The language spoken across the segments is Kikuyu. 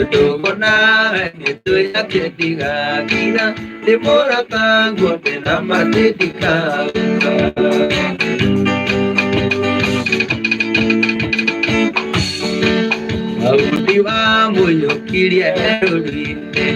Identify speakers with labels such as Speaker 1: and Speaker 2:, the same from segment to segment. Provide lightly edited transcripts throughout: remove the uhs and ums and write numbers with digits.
Speaker 1: Ndũgũ nawe nĩtũĩ atĩ ndigathira, ndĩ mũrataguo ndĩna ma atĩ ndikauga. Daudi wamũiyũkirie rũri-inĩ,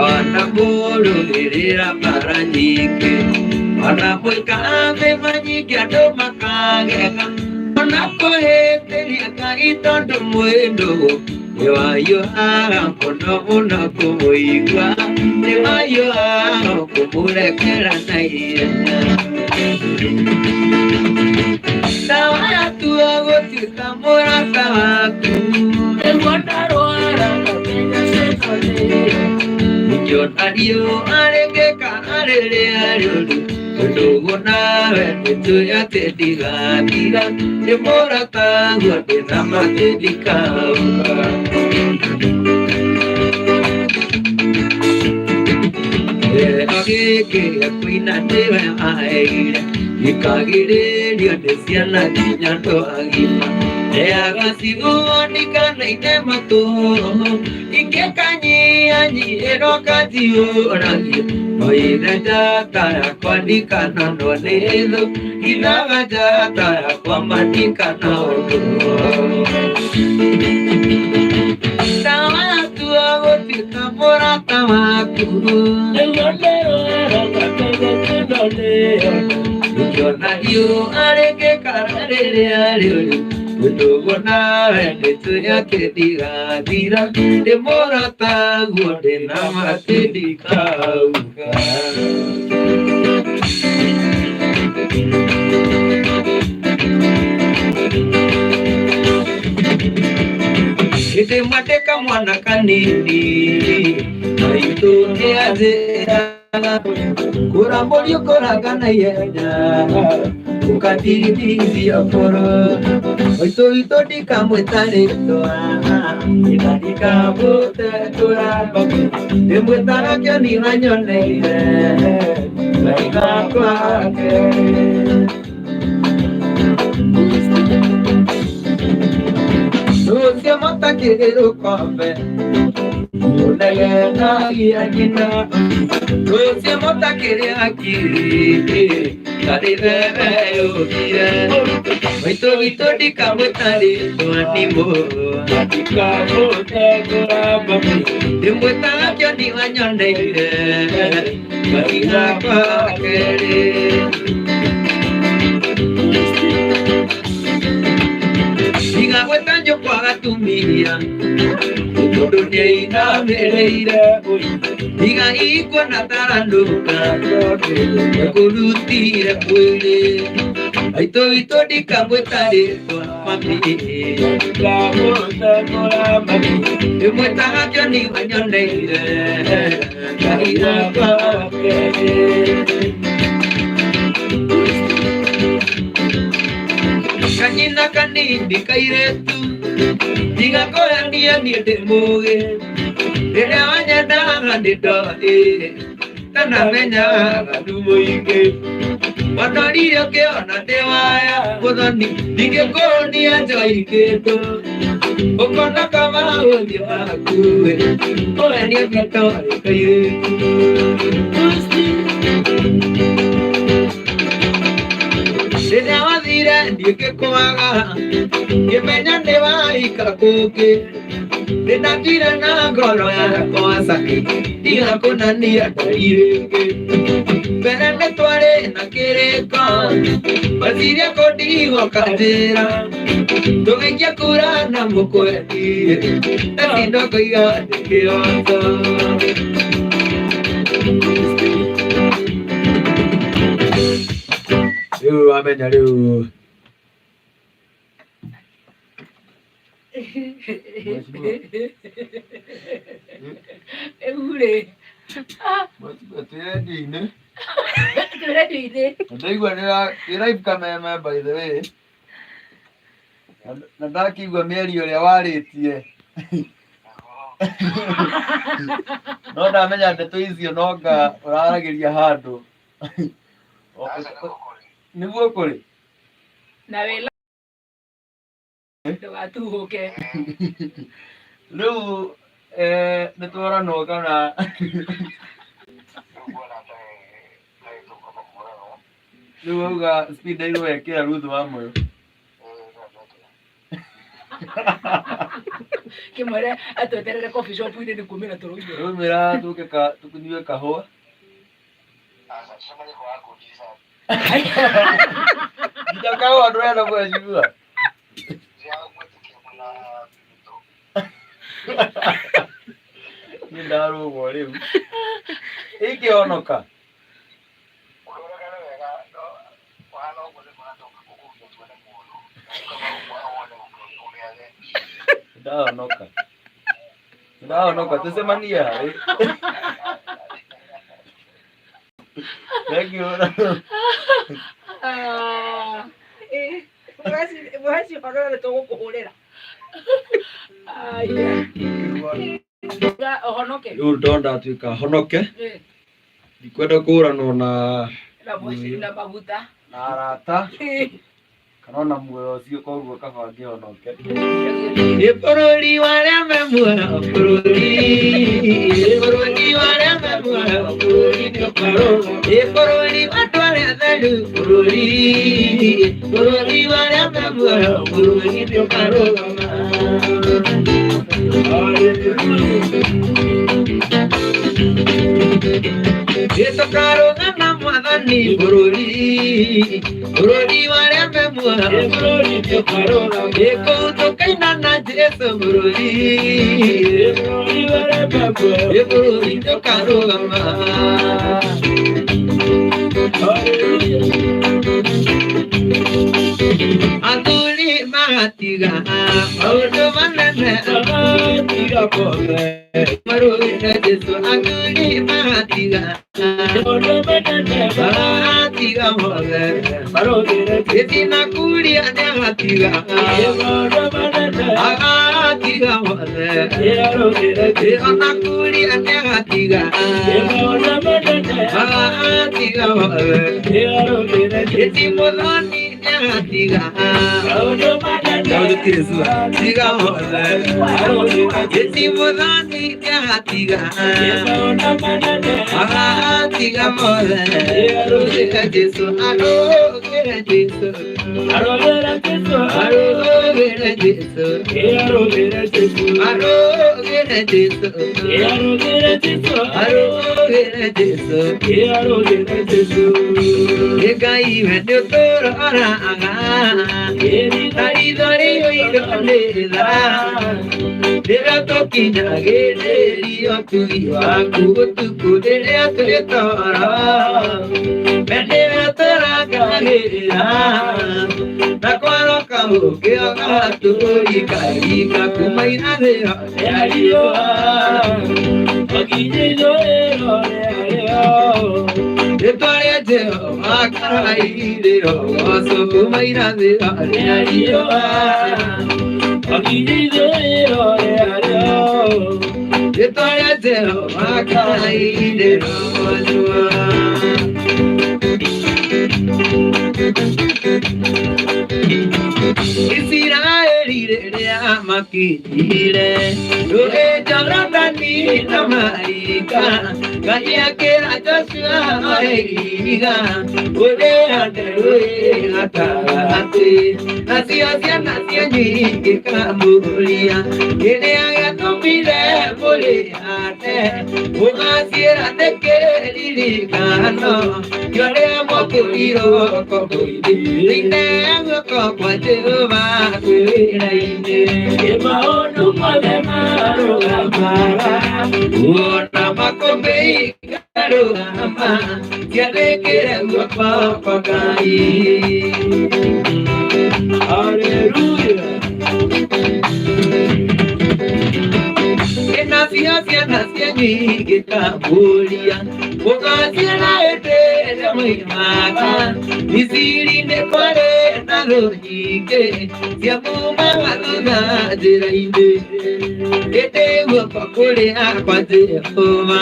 Speaker 1: ona mũrũĩrĩra mara nyingĩ, ona mũika thĩma nyingĩ andũ makagega, ona kũhĩtĩria Ngai tondũ mwĩ ndũgũ, nĩwahiũhaga mũno mũno kũmũigua, nĩwahiũhaga kũmũrekera na ihenya. Ndawa yatua gũtuĩka mũrata waku,
Speaker 2: Nĩguo ndarwara ngamenya cĩno nĩyo.
Speaker 1: Ingĩona riũa rĩngĩka rĩrĩa rĩũru, ndũgũ nawe nĩtũĩ atĩ ndigathira, nĩ mũrataguo ndĩna ma atĩ ndikauga. Kĩheo gĩkĩ gĩa kũina nĩwe waheire, gĩkagirĩrĩrio nĩ ciana nginya andũ agima. Heaga ciugo ndikanaine matũ, ingĩkanyihanyihĩrwo kanjihũragia. No ithe njata yakwa ndikanonwo nĩ thũ, ithaga njata yakwa ma ndikanonwo. Ndawa yatua gũtuĩka mũrata waku,
Speaker 2: Nĩguo ndarwara ngamenya cĩno nĩyo.
Speaker 1: Ngĩona riũa rĩngĩkara rĩrĩa rĩũru, ndũgũ nawe nĩtũĩ atĩ ndigathira, ndĩ mũrataguo ndĩna ma atĩ ndikauga. Hĩndĩ ĩmwe ndĩ kamwana kanini, maitũ nĩanjĩraga, kũrambũrio kũranga na ihenya, ũkatirithia ngoro. Maitũ witũ ndikamwĩta rĩtwa, na ndikamũtetũra, ndĩmwĩtaga kĩoni wanyoneire, Ngai gwake. Rũciũ matakĩrĩ rũkombe, ũnegenagia nyina. Rũciũ matakĩrĩ hakiri, tarĩ bebe yũkire. Maitũ witũ ndikamwĩta rĩtwa nĩ
Speaker 2: Ndikamũtengũra mami.
Speaker 1: Ndĩmwĩtaga kĩoni wanyoneire, Ngai gakwa kerĩ. Tiga gwĩta nyũkwa gatumia, tondũ nĩainamĩrĩire. Tiga ikuona taranũka, nĩkũrutire mwĩrĩ. Maitũ witũ ndikamwĩta rĩtwa mami,
Speaker 2: Ndikamũtengũra mami.
Speaker 1: Ndĩmwĩtaga kĩoni wanyoneire, Ngai gakwa kerĩ. Kanyina kanini kairĩtu, tiga kũhenia niĩ ndĩ mũgĩ, rĩrĩa wanyendaga nĩ ndoĩ, ndanamenyaga ndu mũingĩ. Wandorire ũkĩona ndĩ waya mũthoni, ndingĩkũnia njoi kĩndũ, ũkona kama ũthiũ waku, ũhenie gĩtoĩ kairĩtu. Rĩrĩa wathire niĩ ngĩkwaga, ngĩmenya nĩ waika kũngĩ, ndĩnatire na ngoro yakwa caki, ndigakũnania ndari rĩngĩ. Mbere nĩ twarĩ na kĩrĩko, meciria kũndigwo kanjĩra, tũgĩikia kura na mũkwendi, ndatinda ngĩiga ndĩ kĩroto.
Speaker 3: Rĩu wamenya rĩu
Speaker 2: Rĩu rĩ,
Speaker 3: Mheshimiwa, twĩ redio-inĩ.
Speaker 2: Twĩ redio-inĩ.
Speaker 3: Na ndaigua nĩ wĩ live kameme by the way. Na ndakĩigua mĩario ĩrĩa warĩtie. No ndamenya ndeto icio nonga ũraragĩria handũ. Nĩguo kũrĩ.
Speaker 2: Na wĩ ndũgatuhũke.
Speaker 3: Rĩu Nĩ tworanwo kana rĩu wauga speed ĩrwo ekĩra Ruth wa moyo.
Speaker 2: Kĩmwĩre atweterere coffee shop-inĩ nĩ kumĩra tũrũime.
Speaker 3: Rũmĩra tũke ka tũkũnyue kahũa. Nginya kahũa ndũrenda mheshimiwa. Niĩ ndarũgwo rĩu. Ingĩhonoka. Ndahonoka. Ndahonoka tũcemanie harĩ. Thank you.
Speaker 2: Ah, Mũheci horora nĩ tũgũkũhũrĩra. Aya. Ũhonoke.
Speaker 3: Rĩu ndona ndatuĩka honoke.
Speaker 2: Eh,
Speaker 3: Ndikwenda kũranwo na
Speaker 2: Na mũheci na maguta.
Speaker 3: na arata
Speaker 2: Eh.
Speaker 3: kana ona muoyo ũcio koguo kaba ngĩhonoke.
Speaker 1: Nĩ bũrũri wa arĩa me muoyo, bũrũri. Nĩ bũrũri wa arĩa me muoyo, bũrũri nĩ ũkarũgama. Nĩ bũrũri wa andũ arĩa atheru, bũrũri. Bũrũri wa arĩa me muoyo, bũrũri nĩ ũkarũgama. Nĩtũkarũgama mwathani bũrũri, bũrũri wa arĩa me muoyo,
Speaker 2: Bũrũri nĩ ũkarũgama.
Speaker 1: Nĩ kũu tũkaina na Jesũ bũrũri,
Speaker 2: Bũrũri wa arĩa me muoyo.
Speaker 1: nĩ bũrũri tũkarũgama. Athuri magatiga maũndũ manene
Speaker 2: Magatiga mothe.
Speaker 1: marũe na Jesũ, athuri magatiga
Speaker 2: Maũndũ manene
Speaker 1: magatiga mothe
Speaker 2: marũmĩrĩre
Speaker 1: Gĩtina kuria nĩagatiga
Speaker 2: Maũndũ manene
Speaker 1: agatiga mothe
Speaker 2: marũmĩrĩre
Speaker 1: ona kuria nĩagatiga
Speaker 2: Maũndũ manene
Speaker 1: agatiga mothe
Speaker 2: marũmĩrĩre
Speaker 1: Gĩti mũthoni nĩagatiga
Speaker 2: Maũndũ manene
Speaker 1: tiga mothe Gĩti mũthoni nĩagatiga
Speaker 2: Maũndũ manene
Speaker 1: agatiga mothe Arũgĩre Jesũ arũgĩre Jesũ
Speaker 2: Arũmĩrĩre Jesũ
Speaker 1: arũgĩre Jesũ
Speaker 2: Arũmĩrĩre Jesũ
Speaker 1: arũgĩre Jesũ
Speaker 2: Arũmĩrĩre Jesũ
Speaker 1: arũgĩre Jesũ
Speaker 2: Arũmĩrĩre Jesũ
Speaker 1: Nĩ Ngai we nĩ ũtũroraga na ritho rĩiyũirwo nĩ tha rĩrĩa tũkinyagĩrĩrio ũtugi waku ũtukũ rĩrĩa twĩ toro we nĩwe tũrangagĩrĩra na kwaroka ũkĩoga tũrikarika kuma irathĩro
Speaker 2: Rĩa riũa Makinya ithũĩro rĩarĩo
Speaker 1: rĩtwa rĩa Jehova karairĩro goco kuma irathĩro
Speaker 2: Rĩa
Speaker 1: rĩa
Speaker 2: riũa
Speaker 1: riũa
Speaker 2: Makinya ithũĩro rĩarĩo
Speaker 1: rĩtwa rĩa Jehova karairĩro goco Isiraeli rĩrĩa makinyire rũĩ Jorodani na marika Ngai akĩra Joshua oe ihiga ũrĩhande rũĩ gatagatĩ nacio ciana cianyu ingĩkamũria kĩrĩa gĩatũmire mũrĩhande mũgaciĩra nĩ kĩririkano kĩa ũrĩa mwakũrirwo ngombo-inĩ thĩinĩ guoko kwa Jehova kwĩ wĩra-inĩ
Speaker 2: Maũndũ mothe marũgamaga
Speaker 1: Ona makũmbĩ ikarũgama ciathĩkĩre guoko kwa Ngai.
Speaker 2: Haleluya
Speaker 1: Nacio ciana cianyu ingĩkamũria mũgaciĩra hĩndĩ ĩrĩa moimaga Misiri nĩ kwarĩ na thũ nyingĩ ciamumaga thutha njĩra-inĩ ĩndĩ guoko kũrĩa kwa Jehova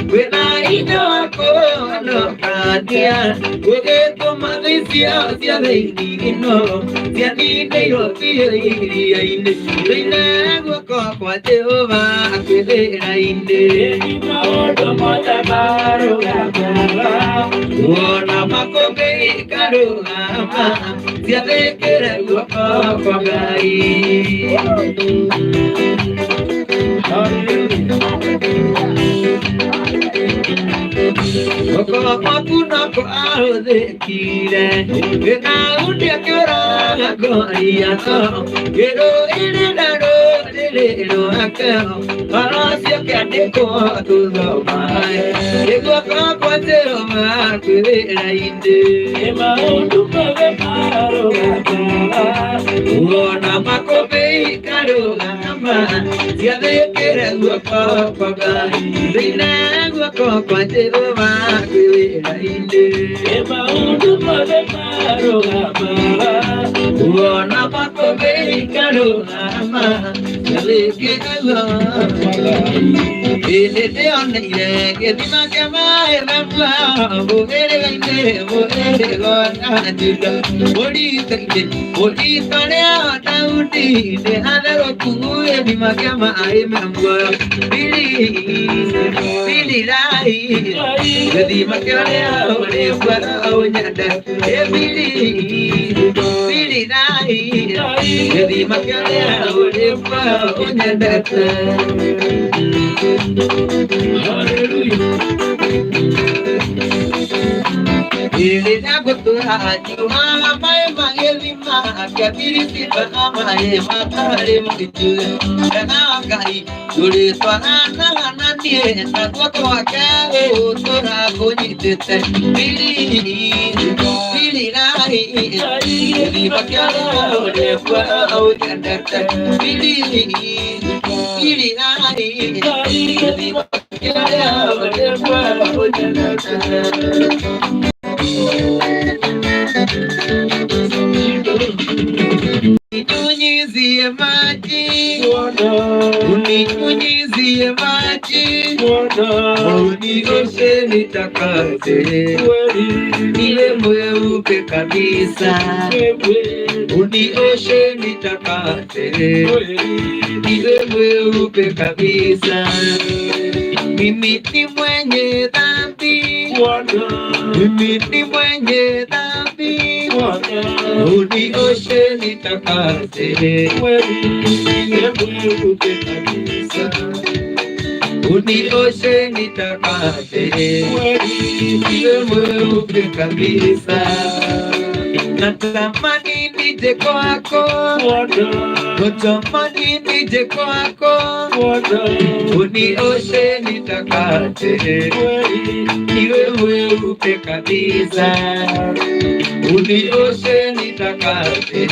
Speaker 1: kwĩna hinya wa kũhonokania gũgĩtũma thũ icio ciothe ithigino cianinĩirwo biũ iria-inĩ thĩinĩ guoko kwa Jehova kwĩ wĩra-inĩ
Speaker 2: Maũndũ mothe marũgamaga
Speaker 1: wona makũmbĩ ikarũgama ciathĩkĩre guoko kwa Ngai. Guoko gwaku noko ahũthĩkire Daudi akĩũraga Goliathũ gĩrũĩrĩ na rũrĩrĩ rwake ũhoro ũcio ũkĩandĩkwo tũthomae nĩ guoko kwa Jehova kwĩ wĩra-inĩ.
Speaker 2: Maũndũ mothe marũgamaga
Speaker 1: Wona makũmbĩ ikarũgama ciathĩkĩre guoko kwa Ngai thĩinĩ guoko kwa Jehova kwĩ wĩra-inĩ.
Speaker 2: Maũndũ mothe marũgamaga
Speaker 1: Wona makũmbĩ ikarũgama ciathĩkĩre guoko kwa Ngai. Hĩndĩ ndĩoneire gĩthima kĩa maĩ me muoyo mũhĩrĩga-inĩ mũhĩrĩga wa Juda mũrita-inĩ mũrita rĩa Daudi nĩ hatherũku gĩthima kĩa maĩ me muoyo Bili rai gĩthima kĩrĩa ũrĩ muoyo ũnyende ĩ bili bili rai gĩthima kĩrĩa ũrĩ muoyo ũnyendete. Hĩndĩ ndagũtũra njiuhaga maĩ magĩthima kĩambiricimba maĩ matarĩ mũitu wega wa Ngai tũrĩtwaranaga na niĩ na guoko gwake gũgũtũra kũnyitĩte bili bili rai gĩthima kĩrĩa ũrĩ muoyo ũnyendete bili bili rai gĩthima kĩrĩa ũrĩ muoyo ũnyendete. Uninyunyizie maji, uninyunyizie maji, unioshe nitakase, niwe mweupe kabisa. Unioshe nitakase, niwe mweupe kabisa. Mimi ni mwenye dhambi, mimi ni mwenye dhambi, unioshe nitakase, unioshe nitakase, niwe mweupe kabisa. Natamani nije kwako, natamani nije kwako, unioshe nitakase, niwe mweupe kabisa. Unioshe nitakase,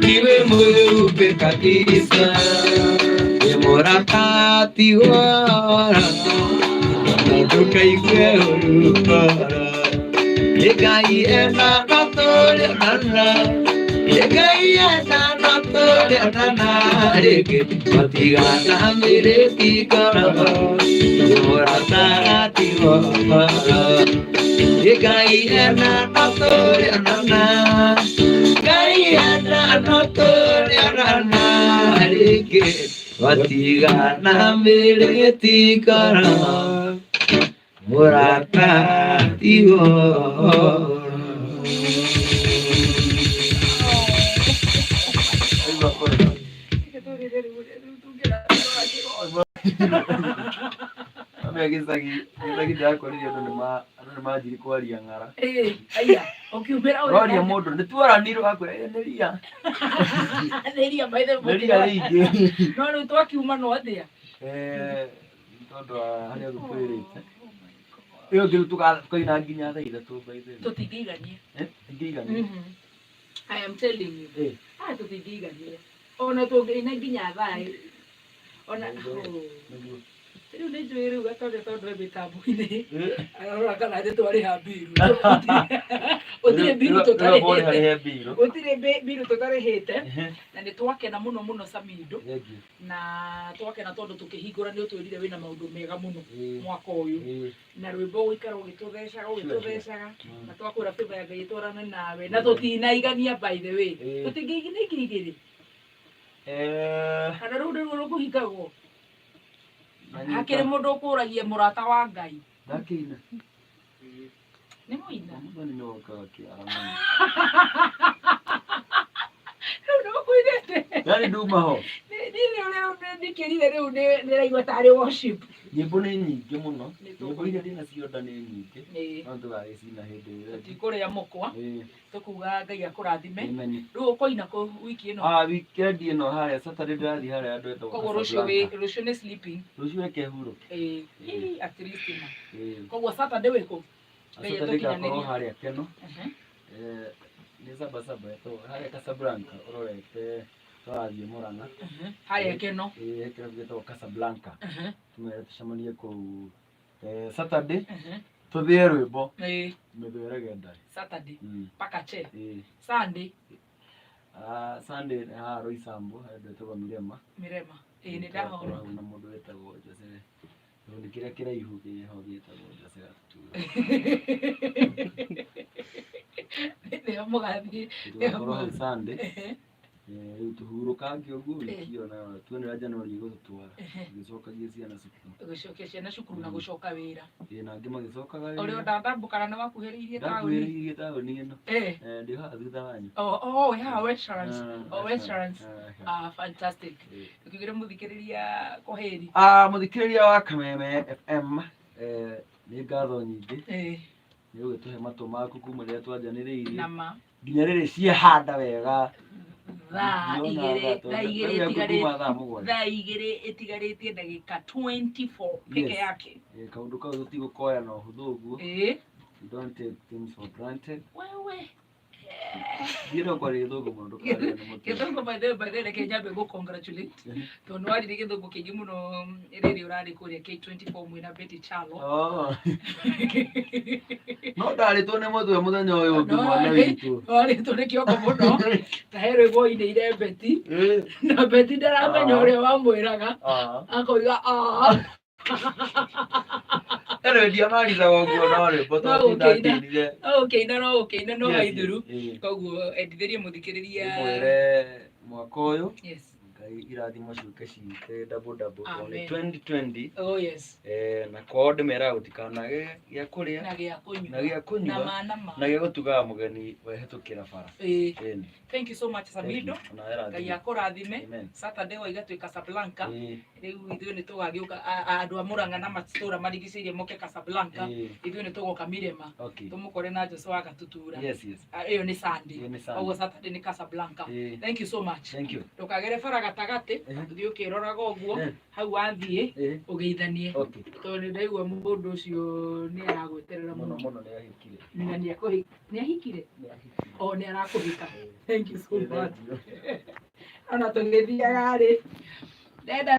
Speaker 1: niwe mweupe kabisa. Mũrata ti wara, ndũkaigue ũru ngoro. Nĩ Ngai ena no tũrĩonana, nĩ Ngai ena no tũrĩonana rĩngĩ, matigana mĩrĩti ngoro. Mũrata ti wara, nĩ Ngai ena no tũrĩonana, Ngai ena no tũrĩonana rĩngĩ, matigana mĩrĩti ngoro. Mũrata ti wara.
Speaker 3: Amea gĩcagi gĩcagi ndĩrakorire andũ nĩma andũ nĩmanjirie kwaria ng'ara.
Speaker 2: Aya, ũkiumĩra
Speaker 3: Ũroria mũndũ nĩ twaranirwo akwĩra "Ĩ, nĩ ria
Speaker 2: nĩ ria maithe
Speaker 3: nĩ ria rĩingĩ."
Speaker 2: No rĩu twakiuma no atĩa?
Speaker 3: Eh, nĩ tondũ wa harĩa gũkwĩrĩte ĩyo ngĩrĩu tũkaina nginya thaa 3 by the way.
Speaker 2: Tũtingĩigania.
Speaker 3: Eh, tingĩigania.
Speaker 2: I am telling you.
Speaker 3: Eh.
Speaker 2: Ah, tũtingĩigania. Ona tũngĩina nginya thaa ona
Speaker 3: Nĩguo. Nĩguo.
Speaker 2: Rĩu nĩ njũĩ rĩu gatonde tondũ e mĩtambo-inĩ ararora kana nĩ twarĩha mbiru. Gũtirĩ mbiru tũtarĩhĩte.
Speaker 3: Harĩhe mbiru.
Speaker 2: Gũtirĩ mbiru tũtarĩhĩte na nĩ twakena mũno mũno Samido
Speaker 3: Thank you.
Speaker 2: na twakena tondũ tũkĩhingũra nĩ ũtwĩrire wĩna maũndũ mega mũno mwaka ũyũ na rwĩmbo ũgũikara ũgĩtũthecaga ũgĩtũthecaga na twakwĩra favor ya Ngai ĩtwarane nawe na tũtinaigania by the way. Tũtingĩigania 2,000 kana rũu nĩruo rũkũhingagwo. Hakĩrĩ mũndũ ũkũragia mũrata wa Ngai.
Speaker 3: Ndakĩina.
Speaker 2: Nĩ mũina.
Speaker 3: Mũthoni nĩ wokaga kĩara mũno.
Speaker 2: Rĩu nĩ ũkũinĩte.
Speaker 3: Yani nduma ho.
Speaker 2: Niĩ nĩ ũrĩa ndikĩrire rĩu nĩ ndĩraigua tarĩ worship.
Speaker 3: Nyĩmbo nĩ nyingĩ mũno.
Speaker 2: Nĩ
Speaker 3: Nyĩmbo iria ndĩnacio nda nĩ nyingĩ.
Speaker 2: Nĩ
Speaker 3: No tũgagĩcina hĩndĩ ĩyo ĩngĩ.
Speaker 2: tũtikũrĩa mũkwa tũkuga Ngai akũrathime.
Speaker 3: Amen.
Speaker 2: Rĩu ũkũina kũ wiki ĩno?
Speaker 3: Ah, weekend ĩno harĩa Saturday ndĩrathiĩ harĩa andũ etagwo
Speaker 2: Koguo rũciũ wĩ rũciũ nĩ sleeping.
Speaker 3: Rũciũ reke hurũke.
Speaker 2: Ĩĩ. Ii, at least ma.
Speaker 3: Ĩĩ.
Speaker 2: Koguo Saturday wĩ kũ? Ngai
Speaker 3: Saturday ngakorwo
Speaker 2: atũkinyanĩrie.
Speaker 3: harĩa Keno.
Speaker 2: Ehe.
Speaker 3: Nĩ Sabasaba ĩtagwo harĩa Casablanca ũrorete tũrathiĩ Murang'a.
Speaker 2: Ehe. Harĩa Keno.
Speaker 3: Ĩĩ, he kĩrabu gĩtagwo Casablanca.
Speaker 2: Ehe.
Speaker 3: Tũmere tũcemanie kũu Saturday
Speaker 2: Ehe.
Speaker 3: tũthĩe rwĩmbo
Speaker 2: Ĩĩ.
Speaker 3: mĩthũĩre gendare.
Speaker 2: Saturday. Paka che.
Speaker 3: Ĩĩ.
Speaker 2: Sunday
Speaker 3: Ah, Sunday haha Roysambu harĩa andũ etagwo Mirema.
Speaker 2: Mirema. Ĩĩ nĩ
Speaker 3: Tũgakorwo
Speaker 2: ndahona.
Speaker 3: hau na mũndũ wĩtagwo Jose. Gĩkundi kĩrĩa kĩraihu kĩho gĩtagwo Jose Gatutura.
Speaker 2: Nĩho mũgathiĩ.
Speaker 3: Tũgakorwo hau Sunday.
Speaker 2: Ehe.
Speaker 3: Rĩu tũhurũkange ũguo wiki ĩyo nayo tuone ũrĩa January ĩgũtũtwara.
Speaker 2: Ehe.
Speaker 3: Tũgĩcokagia ciana cukuru.
Speaker 2: Gũcokia ciana cukuru na gũcoka wĩra.
Speaker 3: Ĩĩ, na angĩ magĩcokaga
Speaker 2: Ũrĩa
Speaker 3: wĩra.
Speaker 2: ndatambũkana nĩ wakuhĩrĩirie taũni.
Speaker 3: Ndakuhĩrĩirie taũni ĩno.
Speaker 2: Eh.
Speaker 3: Ndĩ haha thutha wanyu.
Speaker 2: Oh, oh, yeah, Westlands.
Speaker 3: Ah,
Speaker 2: Oh, Westlands.
Speaker 3: Ah,
Speaker 2: Ah, fantastic.
Speaker 3: ĩĩ.
Speaker 2: Tũkĩgĩre mũthikĩrĩria kwaheri.
Speaker 3: Ah, mũthikĩrĩria wa Kameme FM nĩ ngatho nyingĩ
Speaker 2: Eh,
Speaker 3: nĩ ũgĩtũhe matũ maku kuma rĩrĩa twanjanĩrĩirie
Speaker 2: na ma
Speaker 3: nginya rĩrĩ ciehanda wega
Speaker 2: thaa
Speaker 3: Ndĩrona
Speaker 2: igĩrĩ
Speaker 3: thaa
Speaker 2: thaa igĩrĩ
Speaker 3: tondũ
Speaker 2: ĩtigarĩte
Speaker 3: kuma thaa mũgwanja.
Speaker 2: thaa igĩrĩ ĩtigarĩtie ndagĩka 24 peke
Speaker 3: Yes.
Speaker 2: yake.
Speaker 3: Kaũndũ kau tũtigũkoya na ũhũthũ ũguo.
Speaker 2: Eh,
Speaker 3: We don't take things for granted.
Speaker 2: wewe
Speaker 3: Thiĩ no kwaria gĩthũngũ mũno ndũkarĩo nĩ mũtwe.
Speaker 2: gĩthũngũ by the way, by the way, reke nyambe gũ congratulate tondũ waririe gĩthũngũ kĩingĩ mũno rĩrĩ ũrarĩ kũrĩa K24 mwĩna Betty Chalo.
Speaker 3: Oh. No ndarĩtwo nĩ mũtwe mũthenya ũyũ ũngĩ
Speaker 2: No,
Speaker 3: mwana witũ.
Speaker 2: Warĩtwo nĩ kĩongo mũno na he rwĩmbo inĩire Betty na Betty ndaramenya
Speaker 3: Ah.
Speaker 2: ũrĩa wamwĩraga
Speaker 3: Ah.
Speaker 2: akoiga "Ah."
Speaker 3: Anyway, ndiamaricaga ũguo no rwĩmbo
Speaker 2: No
Speaker 3: tondũ
Speaker 2: ũkĩina.
Speaker 3: ndakĩinire.
Speaker 2: No ũkĩina no ũkĩina no
Speaker 3: Yes,
Speaker 2: waithuru
Speaker 3: yes, ĩĩ.
Speaker 2: koguo endithĩrie mũthikĩrĩria
Speaker 3: Ndĩmwĩre mwaka ũyũ
Speaker 2: yes
Speaker 3: Ngai irathimo ciũke ciite double double tondũ nĩ
Speaker 2: Amen.
Speaker 3: 2020
Speaker 2: oh yes
Speaker 3: na kwao ndĩmeraga gũtikanage gĩa kũrĩa
Speaker 2: na gĩa kũnyua
Speaker 3: na gĩa
Speaker 2: na
Speaker 3: kũnyua
Speaker 2: ma na ma
Speaker 3: na gĩa gũtugaga mũgeni wehĩtũkĩra bara.
Speaker 2: Ĩĩ.
Speaker 3: Ĩni.
Speaker 2: Thank you so much
Speaker 3: Thank you.
Speaker 2: Samido.
Speaker 3: Onawe
Speaker 2: Ngai
Speaker 3: rathima.
Speaker 2: akũrathime.
Speaker 3: Amen.
Speaker 2: Saturday waiga twĩ Casablanca.
Speaker 3: Ĩĩ,
Speaker 2: Rĩu ithuĩ nĩ tũgagĩũka andũ a Murang'a na matũũra marigicĩirie moke Casablanca.
Speaker 3: ĩĩ,
Speaker 2: Ithuĩ nĩ tũgoka Mirema.
Speaker 3: okay.
Speaker 2: Tũmũkore na Jose wa Gatutura.
Speaker 3: Yes, yes.
Speaker 2: Ah, ĩyo nĩ Sunday.
Speaker 3: Ĩyo nĩ Sunday.
Speaker 2: Koguo Saturday nĩ Casablanca.
Speaker 3: Ĩĩ,
Speaker 2: Thank you so much.
Speaker 3: thank you.
Speaker 2: Ndũkagere bara gatagatĩ,
Speaker 3: Ehe.
Speaker 2: ũthiĩ ũkĩroraga ũguo,
Speaker 3: Eh.
Speaker 2: hau wathiĩ
Speaker 3: Ĩĩ,
Speaker 2: ũgeithanie.
Speaker 3: okay.
Speaker 2: Tondũ nĩ ndaigua mũndũ ũcio nĩ aragweterera
Speaker 3: Mũno
Speaker 2: mũno.
Speaker 3: mũno nĩ ahikire.
Speaker 2: Na nĩ akũhi- nĩ ahikire?
Speaker 3: Nĩ ahikire.
Speaker 2: O nĩ arakũhika. Thank you so
Speaker 3: Ĩĩ,
Speaker 2: much.
Speaker 3: thank you.
Speaker 2: Ona tũgĩthiaga rĩ, ndenda